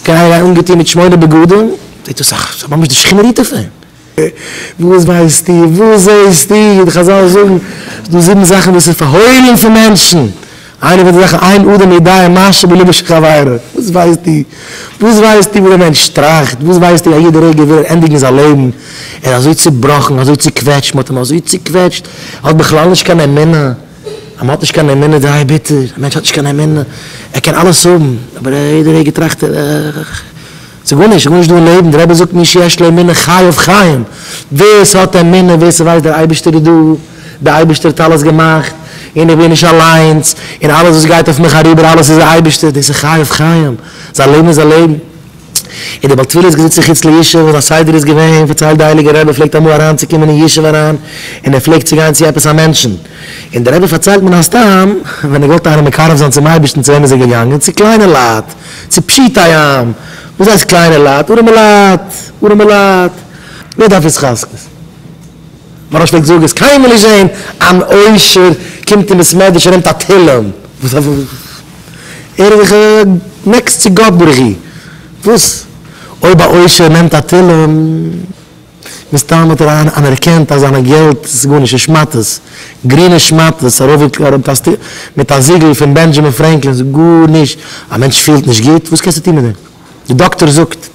קען איינער גיין אנגעטון מיט שמונה בגדים, זעט אויס אז ממש די שכינה רוהט אויף אים. וואס ווייסטו? וואס זעסטו? די חזל זאגן, ס'איז דא זיבן זאכן וואס איז פארהוילן פון מענטשן, איינע פון די זאכן אין אדם יודע מה שבלבו של חברו, וואס ווייסטו? וואס ווייסטו וואס דער מענטש טראכט? וואס ווייסטו א יעדע רגע וויל ער ענדיגן זיין לעבן, ער איז אזוי צובראכן, אזוי צוקוועטשט, מ'האט אים אזוי צוקוועטשט, ער האט בכלל נישט קיין אמונה, אז מ'האט נישט קיין אמונה איז זייער ביטער, א מענטש האט נישט קיין אמונה, ער קען אלעס האבן, אבער יעדע רגע טראכט ער, ס'איז גארנישט, ס'איז גארנישט דא אין לעבן, דער רבי זאגט מי שיש לו אמונה חייו חיים, ווער ס'האט אמונה, ווער ס'ווייסט דער אייבערשטער איז דא, דער אייבערשטער האט אלעס געמאכט, און איך בין נישט אליינס, און אלעס וואס גייט אויף מיך אריבער אלעס איז דער אייבערשטער, דאס איז חייו חיים, זיין לעבן איז א לעבן. און דער בעל תפילה איז געזיצן חוץ לישוב, וואס זיין סדר איז געווען, פארציילט דער הייליגער רבי פלעגט אמאל אריינצוקומען אין ישוב אריין, און ער פלעגט צו גיין צו עפעס א מענטשן, און דער רבי פארציילט מן הסתם, ווען ער געוואלט איינעם מקרב זיין צום אייבערשטן צו וועם איז ער געגאנגען, צו קליינע לייט, צו פשוטי עם, וואס הייסט קליינע לייט? ארעמע לייט, ארעמע לייט, ווער דארף התחזקות? מוהרא"ש פלעגט זאגן, וועסט קיינמאל נישט זען אן עושר קומט אין בית מדרש און נעמט א תהילים, וואס ער איז דאך נעקסט צו גאט ברוך הוא, וואס אויב א עושר נעמט א תהילים, מסתם האט ער אנערקענט אז זיינע געלט איז גארנישט, איז שמאטעס, גרינע שמאטעס, ארויף מיט א זיגל פון בענדזשעמין פרענקלין, ס'איז גארנישט, א מענטש פילט נישט גוט, וואס קענסטו טון מיט דעם? די דאקטאר זאגט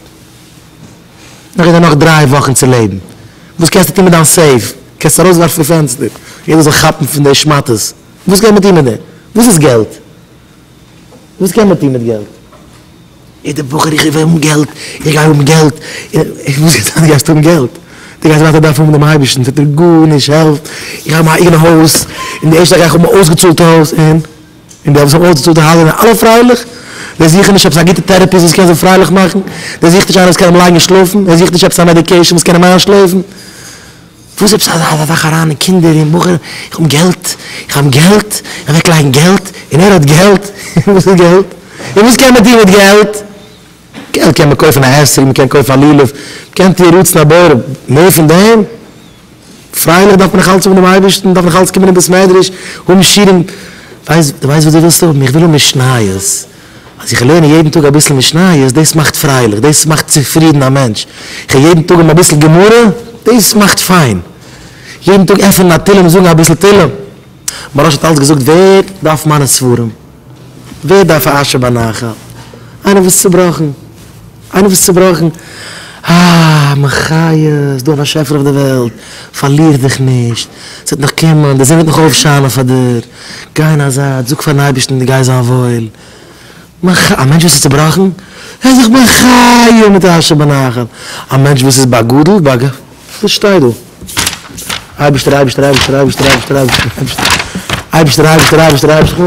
נאך איז דא נאך דריי וואכן צו לעבן, וואס קענסטו טון מיט דיין סעיף? קענסט עס ארויסווארפן פון פענסטער, יעדער זאל כאפן פון די שמאטעס, וואס קען מען טון מיט דעם? וואס איז געלט? וואס קען מען טון מיט געלט? יעדער בחור איך וויל האבן געלט, איך גיי האבן געלט, וואס גייט זיין דו גייסט האבן געלט? דו גייסט ווייטער דארפן האבן דעם אייבערשטן, ס'וועט דיר גארנישט העלפן, איך גיי האבן א אייגענע הויז, און די ערשטע זאך גיי איך האבן א אויסגעצאלטע הויז, און? און די וואס האבן אויסגעצאלטע הייזער זענען אלע פרייליך? דער זוכט נישט עפעס א גוטע טערעפיסט וואס קען זיי פרייליך מאכן, דער זוכט נישט איינער וואס קען אים לייגן שלאפן, ער זוכט נישט עפעס א מעדיקעישאן וואס קען אים איינשלעפן. וואס עפעס אזא זאך אריין אין קינדער און בחורים, איך האב געלט, איך האב געלט, איך אוועק לייגן געלט, און ער האט געלט, וואס איז געלט? און וואס קען מען טון מיט געלט? געלט קען מען קויפן א אתרוג, מען קען קויפן א לולב, מען קען טון רצון הבורא, מער פון דעם? פרייליך דארף מען נאך אלץ האבן דעם אייבערשטן, דארף נאך אלץ קומען אין בית מדרש, האבן שיעורים, ווייסט, דו ווייסט וואס דו ווילסט האבן? איך וויל האבן משניות, אז איך לערן יעדן טאג אביסל משניות, דאס מאכט פרייליך, דאס מאכט צופרידן א מענטש, איך הער יעדן טאג האבן אביסל גמרא, דאס מאכט פיין, יעדן טאג עפענען א תהלים און זאגן אביסל תהלים. מוהרא"ש האט אלץ געזאגט, ווער דארף מיינע ספרים? ווער דארף א אשר בנחל? איינער וואס איז צובראכן. איינער וואס איז צובראכן, אה, מחיה, ס'איז דא א באשעפער אויף די וועלט, פארליר דיך נישט, ס'וועט נאך קומען, די זון וועט נאך אויפשיינען פאר דיר, גיי אין א זייט, זאג פארן אייבערשטן דו גייסט זיין וואויל, מח א מענטש וואס איז צובראכן, ער איז זיך מחיה מיט אשר בנחל, א מענטש וואס איז באגאדלט, באגע. וואס שטייט דא? אייבערשטער אייבערשטער אייבערשטער אייבערשטער אייבערשטער אייבערשטער אייבערשטער אייבערשטער אייבערשטער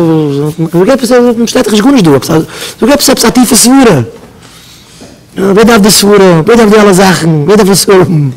זאג עפעס שטייט דאך נישט גארנישט דא עפעס זאג עפעס עפעס א טיפע סברה ווער דארף די סברה ווער דארף די אלע זאכן ווער דארף עס האבן.